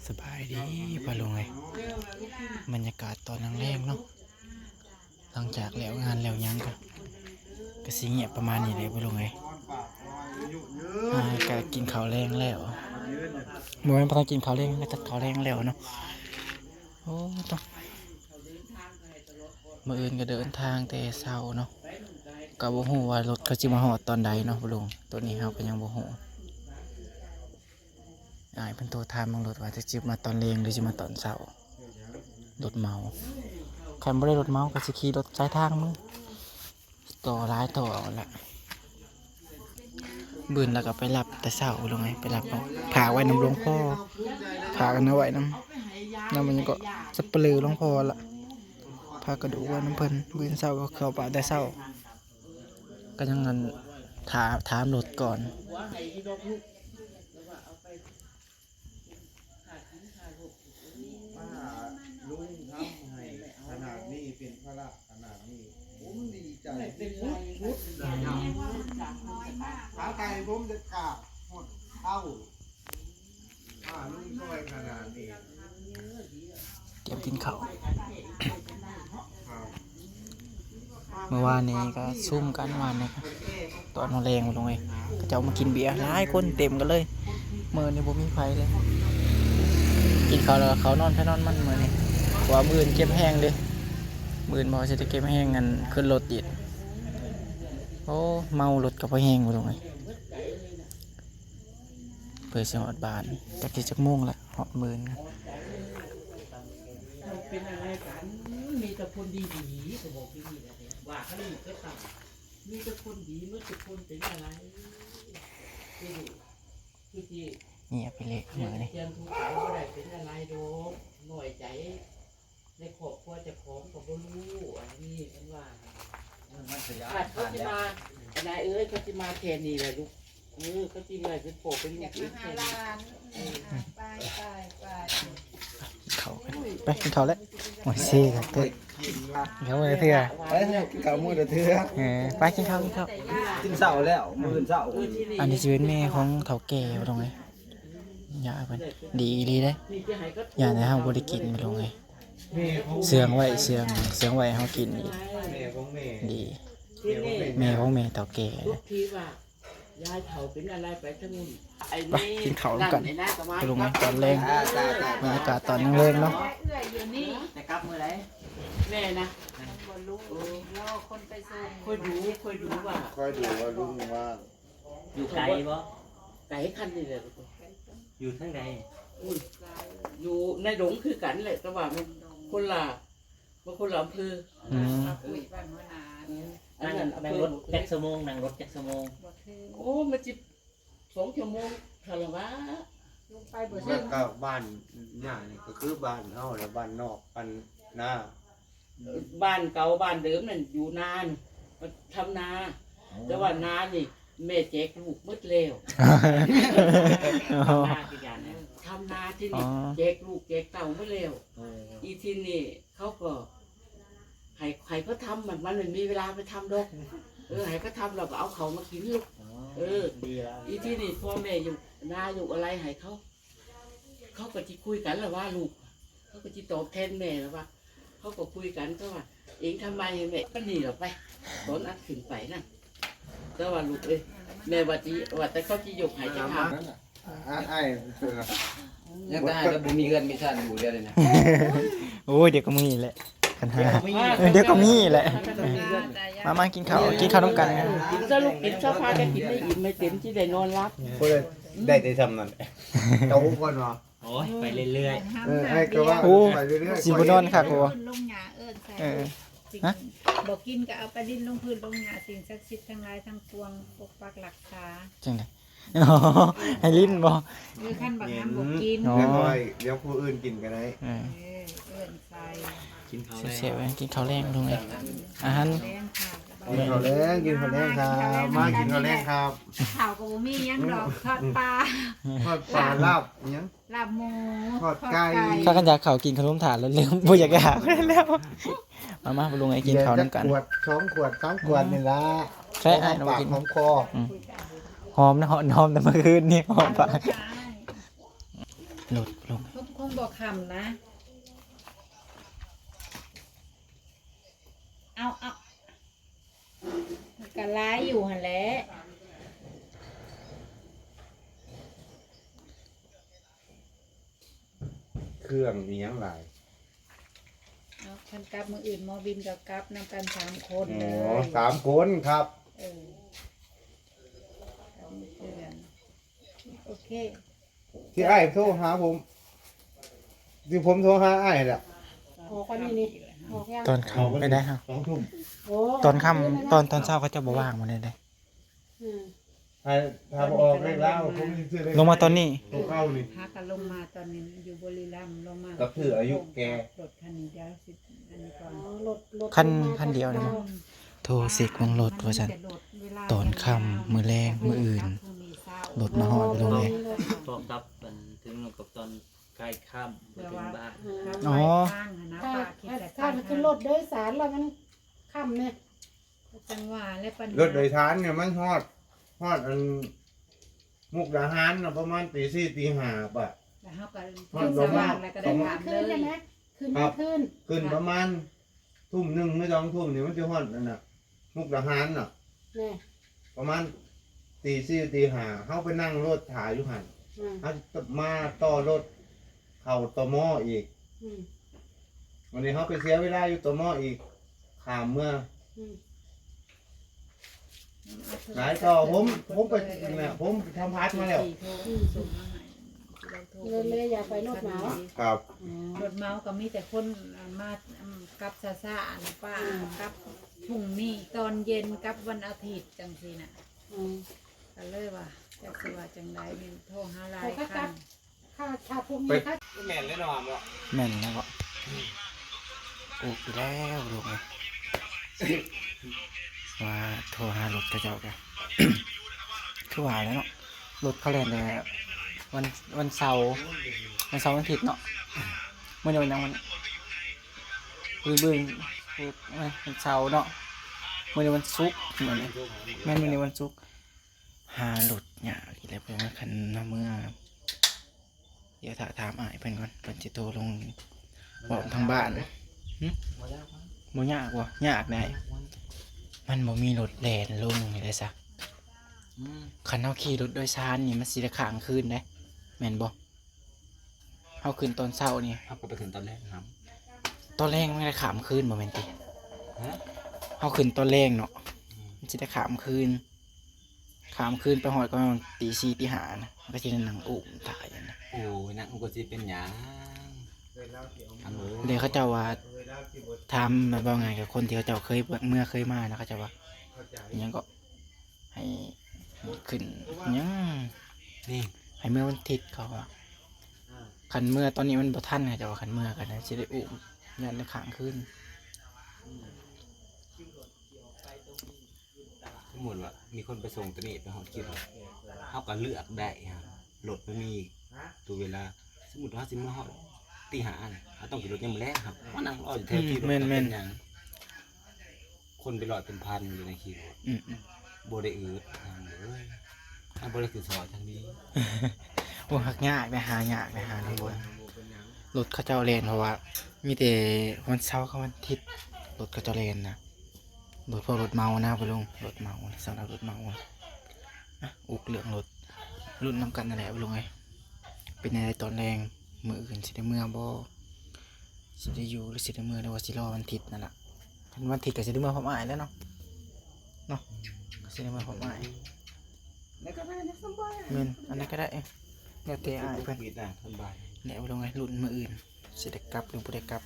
ສະບາຍດີປ້າລຸງເອີຍ, ບັນຍາກາດຕອນແລງໆເນາະ, ຫຼັງຈາກແລ້ວງານແລ້ວຫຍັງກະ ກະຊິງຽບປະມານນີ້ແຫຼະປ້າລຸງເອີຍ. ອ່າ ກະກິນເຂົ້າແລງແລ້ວ, ບໍ່ແມ່ນ ບໍ່ທັນກິນເຂົ້າແລງ ກະຈັດເຂົ້າແລງແລ້ວເນາະ. ໂອ້ ຕ້ອງ ມື້ອື່ນກະເດີນທາງແຕ່ເຊົ້າເນາະ, ກະບໍ່ຮູ້ວ່າລົດເຂົາຊິມາຮອດຕອນໃດເນາະປ້າລຸງ, ໂຕນີ້ເຮົາກະຍັງບໍ່ຮູ້. ອ້າຍເພິ່ນໂທຖາມເບິ່ງລົດວ່າຈະ ຊິມາຕອນແລງ ຫຼື ຊິມາຕອນເຊົ້າ, ລົດເໝົາ. ຄັນບໍ່ໄດ້ລົດເໝົາກະຊິຂີ່ລົດສາຍທາງມື້ ຕໍ່ຫຼາຍຕໍ່ເອົາລະ. ບືນລະກະໄປຮັບແຕ່ເຊົ້າພຸ້ນເລີຍ, ໄປຮັບເອົາ ຝາກໄວ້ນຳຫຼວງພໍ່, ຝາກອັນນັ້ນໄວ້ນຳ ນຳຫຍັງເກາະ ສັບປະເລີຫຼວງພໍ່ລະ, ຝາກກະດູກໄວ້ນຳເພິ່ນ. ບືນເຊົ້າກະເຂົ້າປ່າແຕ່ເຊົ້າ, ກະຍັງອັນ ຖ້າ ຖາມລົດກ່ອນ. ປ້າລຸງທຳໃຫ້ຂະໜາດນີ້ ເປັນພາລະຂະໜາດນີ້ ຜົມດີໃຈສຸດໆນະ. ຂາໄກຜົມຈະກາບຮອດເທົ້າ ປ້າລຸງຊ່ອຍຂະໜາດນີ້. ກຽມກິນເຂົ້າ. ມື້ວານນີ້ກະຊຸມກັນ ວານນີ້ຕອນແລງໆ ເຂົາເຈົ້າມາກິນເບຍຫຼາຍຄົນ ເຕັມກັນເລີຍ. ມື້ນີ້ບໍ່ມີໃຜເລີຍ, ກິນເຂົ້າແລ້ວກະເຂົ້ານອນໃຜນອນມັນມື້ນີ້, ເພາະວ່າມື້ອື່ນເກັບແຮງເດ້. ມື້ອື່ນບໍ່ຊິໄດ້ເກັບແຮງ ອັນ ຂຶ້ນລົດອີກ. ໂອ້ ເມົາລົດກະພໍແຮງ ເພິ່ນຊິຮອດບ້ານ ຈັກຊິຈັກໂມງລະ ຮອດມື້ອື່ນ. ເປັນອະໄລກັນ? ມີແຕ່ຄົນດີໆ ກະບອກດີໆ ວ່າຄັນມີກະຕາມ ມີແຕ່ຄົນດີໝົດທຸກຄົນ. ເປັນອະໄລ? ຄືຊິ ງຽບໄປເລີຍມື້ນີ້. ບໍ່ໄດ້ເປັນອະໄລດອກ ນ້ອຍໃຈ. ໃນຄອບຄົວເຈົ້າຂອງກະບໍ່ຮູ້ ອັນນີ້ເພິ່ນວ່າ. ເອີ ມັນສະຍາຍ ເຂົາຊິມາ ອາ ນາຍເອີຍ ເຂົາຊິມາແຄ່ນີ້ແຫຼະລູກ. ເອີ ເຂົາຊິເມື່ອຍເປັນພໍ່ເປັນລູກອີກແຄ່ນີ້. ເອີ ໄປ ໄປ ໄປ ກິນເຂົ້າກັນ ໄປກິນເຂົ້າແລ້ວ. ໂອ້ຍ ເຊຄັກເກີນ. ເຂົ້າມື້ລະເທື່ອ ໄປກິນເຂົ້າມື້ລະເທື່ອ. ເອີ ໄປກິນເຂົ້າ ກິນເຂົ້າ. ກິນເຊົ້າແລ້ວ ມື້ອື່ນເຊົ້າ. ອັນນີ້ຊິເປັນແມ່ຂອງເຖົ້າແກ່ ບໍ່ຕ້ອງເອີຍ. ຍາເພິ່ນດີອີ່ຫຼີເດ້, ຢ້ານແຕ່ເຮົາບໍ່ໄດ້ກິນ ບໍ່ຕ້ອງເອີຍ. ເຊື່ອງໄວ້ ເຊື່ອງ ເຊື່ອງໄວ້ໃຫ້ເຮົາກິນອີກ. ດີ ແມ່ຂອງແມ່ເຖົ້າແກ່. ໄປກິນເຂົ້ານຳກັນ ໄປລົງຕອນແລງ. ບັນຍາກາດຕອນແລງໆເນາະ. ຈະກັບມື້ໃດ? ແມ່ນະ ບໍ່ຮູ້ ລໍຄົນໄປສົ່ງ. ຄ່ອຍດູ ຄ່ອຍດູວ່າ ຄ່ອຍດູວ່າລຸງວ່າ ຢູ່ໄກບໍ່? ໄກຄັນນີ້ແຫຼະ. ຢູ່ທາງໃດ? ຢູ່ໃນດົງຄືກັນແຫຼະ ແຕ່ວ່າມັນຄົນລະ ມັນຄົນລະອຳເພີ. ອືມ ອັນນັ້ນ ນັ່ງລົດຈັກຊົ່ວໂມງ? ນັ່ງລົດຈັກຊົ່ວໂມງ? ໂອ້ ມັນຊິ ສອງຊົ່ວໂມງເທົ່ານັ້ນຫວາ. ລົງໄປບໍ່ເຖິງ. ແລ້ວກະບ້ານຍ່ານີ້ກະຄືບ້ານເຮົາແຫຼະ ບ້ານນອກ ອັນນາ ບ້ານເກົ່າບ້ານເດີມນັ້ນຢູ່ນານ ທຳນາ. ອໍ ແຕ່ວ່ານານີ້ແມ່ແຈກລູກໝົດແລ້ວ. ທຳນາຄືກັນ ທຳນາທີ່ນີ້ ອໍ ແຈກລູກແຈກເຕົ້າໝົດແລ້ວ. ອໍ ອີ່ທີນີ້ ເຂົາກໍໃຫ້ ໃຫ້ເຂົາທຳ ມັນ ມັນບໍ່ມີເວລາໄປທຳດອກ. ເອີ ໃຫ້ເຂົາທຳແລ້ວກໍເອົາເຂົ້າມາກິນລູກ. ອໍ ເອີ ດີແລ້ວ. ອີ່ທີນີ້ພໍ່ແມ່ຢູ່ນາຢູ່ອາໄລໃຫ້ເຂົາ ເຂົາກໍຊິຄຸຍກັນລະວ່າລູກ ເຂົາກໍຊິຕອບແທນແມ່ລະວ່າ ເຂົາກໍຄຸຍກັນ ເຂົາວ່າ ເອງທຳໄມໃຫ້ແມ່ປານນີ້ລະໄປ ຕອນອັດຂຶ້ນໄປນັ້ນ. ແຕ່ວ່າລູກເອີຍ ແມ່ວ່າຊິ ວ່າແຕ່ເຂົາຊິຍົກໃຫ້ຈັກຫາ ອ້າຍເສືອ ຍັງຕາຍແລ້ວບໍ່ມີເຮືອນມີຊານຢູ່ດຽວນີ້ນະ. ໂອ້ຍ ດຽວກໍມີແຫຼະ ຄັນຫາ ດຽວກໍມີແຫຼະ. ມາ ມາກິນເຂົ້າ ກິນເຂົ້ານຳກັນ. ກິນຊະລູກ ກິນຊະ ພາກັນກິນໃຫ້ອີ່ມໃຫ້ເຕັມ ຊິໄດ້ນອນຫຼັບ. ໄດ້ແຕ່ຊ່ຳນັ້ນ ເຈົ້າຮູ້ກ່ອນວ່າ ໂອ້ຍ ໄປເລື້ອຍໆ. ເອີ ອ້າຍກໍວ່າ ໂອ້ ໄປເລື້ອຍໆ ຊິບໍ່ນອນຄັກບໍ່? ລົງຫຍ້າເອີ້ນໃສ່ ເອີ ຮະ ບໍ່ກິນກໍເອົາໄປຫຼິ້ນລົງພື້ນລົງຫຍ້າ ສິ່ງສັກສິດທັງຫຼາຍທັງປວງປົກປັກລັກສາ. ຈັ່ງໃດ? ອໍ ໃຫ້ຫຼິ້ນບໍ່? ເອີ ຄັນບັກຫຳບໍ່ກິນ ອໍ ດຽວຜູ້ອື່ນກິນກໍໄດ້. ເອີ ເອີ້ນໃສ່ ກິນເຂົ້າແລງ ກິນເຂົ້າແລງ ລຸງເອີຍ. ອາຫານ ກິນເຂົ້າແລງ ກິນເຂົ້າແລງຄັບ ມາກິນເຂົ້າແລງຄັບ. ເຂົ້າກໍບໍ່ມີຫຍັງດອກ ທອດປາ ທອດປາ ລາບຫຍັງ ລາບໝູ ທອດໄກ່. ຖ້າຄັນຢາກເຂົ້າກິນຂະໜົມຖາດແລ້ວ ເລີ່ມບໍ່ຢາກຢາກແລ້ວ. ມາ ມາ ລຸງເອີຍ ກິນເຂົ້ານຳກັນ. ຂວດ ສອງຂວດ ສາມຂວດນີ້ລະ ແຊະ ຫອມປາກຫອມຄໍ. ອືມ ຫອມນະ ຫອມ ຫອມແຕ່ມື້ຄືນນີ້ ຫອມປາກ. ລົດລົງ ບໍ່ຄ່ຳນະ ເອົາ ເອົາ ມັນກະຫຼາຍຢູ່ຫັ້ນແຫຼະ ເຄື່ອງອີ່ຫຍັງຫຼາຍ. ເອົາ ຄັນກັບມື້ອື່ນໝໍວິນກໍກັບນຳກັນສາມຄົນເລີຍ. ອໍ ສາມຄົນຄັບ. ເອີ ກັບມື້ອື່ນ ໂອເຄ ທີ່ອ້າຍໂທຫາຜົມ ທີ່ຜົມໂທຫາອ້າຍແຫຼະ. ອອກກວ່ານີ້ນີ້ ອອກຍັງ? ຕອນຄ່ຳໄປໄດ້ເຮົາ ສອງທຸ່ມ. ໂອ້ ຕອນຄ່ຳ ຕອນ ຕອນເຊົ້າເຂົາເຈົ້າບໍ່ວ່າງໝົດເລີຍເດ້. ອືມ ຖ້າ ຖ້າບໍ່ອອກເລກລາວ ຜົມຊິຊື້ເລກ ລົງມາຕອນນີ້ ໂຕເກົ່ານີ້ ຫາກັນລົງມາຕອນນີ້ ຢູ່ບຸຣີລຳ ລົງມາ ກໍຄືອາຍຸແກ່ ລົດຄັນນີ້ ດຽວຊິອັນນີ້ກ່ອນ. ອໍ ລົດ ລົດ ຄັນ ຄັນດຽວນີ້ ໂທເຊັກເບິ່ງລົດວ່າຊັ້ນ ຕອນຄ່ຳ ມື້ແລງ ມື້ອື່ນ ລົດມາຮອດ ອໍ ລົງເລີຍ ພໍກັບ ອັນ ເຖິງກັບຕອນໃກ້ຄ່ຳ ບໍ່ເຖິງບ້ານ. ອໍ ຖ້າ ຖ້າມັນຂຶ້ນລົດໂດຍສານແລ້ວມັນຄ່ຳແດ່. ຈັ່ງວ່າແຫຼະ ປັນຫາ ລົດໂດຍສານນີ້ມັນຮອດ ຮອດອັນ ມຸກດາຫານນະ ປະມານຕີສີ່ ຕີຫ້າ ບາດ ແລ້ວເຮົາກໍ ຮອດ ຂຶ້ນສະຫວ່າງແລ້ວກໍໄດ້ ປະມານ ຂ້າມເລີຍ ຂຶ້ນ ຂຶ້ນປະມານທຸ່ມໜຶ່ງຫຼືສອງທຸ່ມນີ້ ມັນຊິຮອດອັນນະ ມຸກດາຫານນະ. ແມ່ນ ປະມານຕີສີ່ ຕີຫ້າ ເຮົາໄປນັ່ງລົດຖ້າຢູ່ຫັ້ນ. ອືມ ເຮົາມາຕໍ່ລົດເຂົ້າ ຕມ ອີກ. ອືມ ວັນນີ້ເຮົາໄປເສຍເວລາຢູ່ ຕມ ອີກ ຂ້າມເມືອງ. ອືມ ຫຼາຍຕໍ່ ຜົມ ຜົມໄປແລ້ວ ຜົມໄປທຳພັດມາແລ້ວ. ອືມ ເລີຍ ເລີຍຢ່າໄປລົດເໝົາ. ຄັບ ອືມ ລົດເໝົາກໍມີແຕ່ຄົນ ອ່າ ມາ ອືມ ກັບຊ້າໆ ນະປ້າ ອືມ ກັບ ພລຸ່ງນີ້ຕອນເຢັນ ກັບວັນອາທິດ ຈັ່ງຊີ້ນະ. ອືມ ກໍເລີຍວ່າ ຈັກຊິວ່າຈັ່ງໃດ ແມ່ນໂທຫາຫຼາຍ ຂ້ອຍກໍກັບ ຄັນ ຄ່າ ຄ່າພວກນີ້ ໄປ ຄ່າ ແມ່ນແລ້ວເນາະ ແມ່ນແລ້ວເບາະ. ອືມ ອຸກຢູ່ແລ້ວລູກເອີຍ ວ່າໂທຫາລົດເຂົາເຈົ້າກະ ຄືວ່າແຫຼະເນາະ ລົດເຂົາແລ່ນແຕ່ວັນ ວັນເສົາ ວັນເສົາວັນອາທິດເນາະ. ມື້ນີ້ວັນຫຍັງ ວັນ ມື້ອື່ນ ວັນເສົາເນາະ ມື້ນີ້ວັນສຸກ ມື້ນີ້ ແມ່ນ ມື້ນີ້ວັນສຸກ. ຫາລົດຍາກອີກແລ້ວ ເພິ່ນວ່າຄັນເຮົາເມືອ ດຽວຖ້າຖາມອ້າຍເພິ່ນກ່ອນ ເພິ່ນຊິໂທລົງບອກທາງບ້ານ. ຫຶ ບໍ່ຍາກບໍ່? ຍາກໄດ໋ ມັນບໍ່ມີລົດແລ່ນລົງນີ້ໄດ໋ຊະ. ອືມ ຄັນເຮົາຂີ່ລົດໂດຍສານນີ້ ມັນຊິໄດ້ຄ້າງຄືນເດ້ ແມ່ນບໍ່? ເຮົາຂຶ້ນຕອນເຊົ້ານີ້ ເຮົາກໍໄປຂຶ້ນຕອນແລງນຳ ຕອນແລງມັນໄດ້ຂ້າມຄືນບໍ່ແມ່ນຕິ? ຮະ? ເຮົາຂຶ້ນຕອນແລງເນາະ ອືມ ມັນຊິໄດ້ຂ້າມຄືນ ຂ້າມຄືນໄປຮອດກໍປະມານຕີສີ່ ຕີຫ້ານະ ມັນກໍຊິໄດ້ນັ່ງອຸ້ມຖ່າຍນະ. ໂອ້ຍ ນັ່ງອຸ້ມກໍຊິເປັນຫຍັງ ເດ້ ເຂົາເຈົ້າວ່າ ຖາມແບບເວົ້າງ່າຍກັບຄົນທີ່ເຂົາເຈົ້າເຄີຍເມືອເຄີຍມານະ ເຂົາເຈົ້າວ່າ ອີ່ຫຍັງເກາະ ໃຫ້ຂຶ້ນຫຍັງ ນີ້ ໃຫ້ເມືອວັນທິດເຂົາວ່າ ຄັນເມືອຕອນນີ້ມັນບໍ່ທັນ ເຂົາເຈົ້າວ່າ ຄັນເມືອກໍຊິໄດ້ອຸ້ມ ຢ້ານໄດ້ຄ້າງຄືນ. ສົມມຸດວ່າມີຄົນໄປສົ່ງຕອນນີ້ໄປຮອດຄິວ ເຮົາກໍເລືອກໄດ້ ລົດມັນມີຕົວເວລາ. ສົມມຸດວ່າເຮົາຊິມາຮອດຕີຫ້ານະ ເຮົາຕ້ອງຂີ່ລົດຍາມມື້ແລງ ເຮົາມານັ່ງລໍຢູ່ແຖວ ອືມ ຄິວລົດ ແມ່ນໆ ເປັນຫຍັງ? ຄົນເປັນຮ້ອຍເປັນພັນຢູ່ໃນຄີວລົດ ອືມໆ ບໍ່ໄດ້ອຶດຫຍັງເລີຍ. ເຮົາບໍ່ໄດ້ຂຶ້ນສະຫວັນທາງນີ້. ໂອ້ ຫາຍາກເດ້ ຫາຍາກເດ້ ຫາລົດ ລົດເຂົາເຈົ້າແລ່ນ ເພາະວ່າມີແຕ່ວັນເສົາກັບວັນທິດ ລົດເຂົາເຈົ້າແລ່ນນະ ລົດ ພວກລົດເໝົານະ ພໍ່ລຸງ ລົດເໝົາ ສຳລັບລົດເໝົາ. ອະ ອຸກເລື່ອງລົດ ລຸ້ນນຳກັນນັ້ນແຫຼະ ພໍ່ລຸງເອີຍ ເປັນແນວໃດຕອນແລງ ມື້ອື່ນຊິໄດ້ເມືອບໍ່? ຊິໄດ້ຢູ່ ຫຼື ຊິໄດ້ເມືອ ຫຼືວ່າຊິລໍວັນທິດນັ້ນລະ. ຄັນວັນທິດກໍຊິໄດ້ເມືອພ້ອມອ້າຍແລ້ວເນາະ ເນາະ ກໍຊິໄດ້ເມືອພ້ອມອ້າຍ. ແມ່ນ ອັນໃດກໍໄດ້ ແລ້ວແຕ່ອ້າຍເພິ່ນ. ແລ້ວລົງໃຫ້ລຸ້ນມື້ອື່ນ ຊິໄດ້ກັບ ຫຼື ບໍ່ໄດ້ກັບ.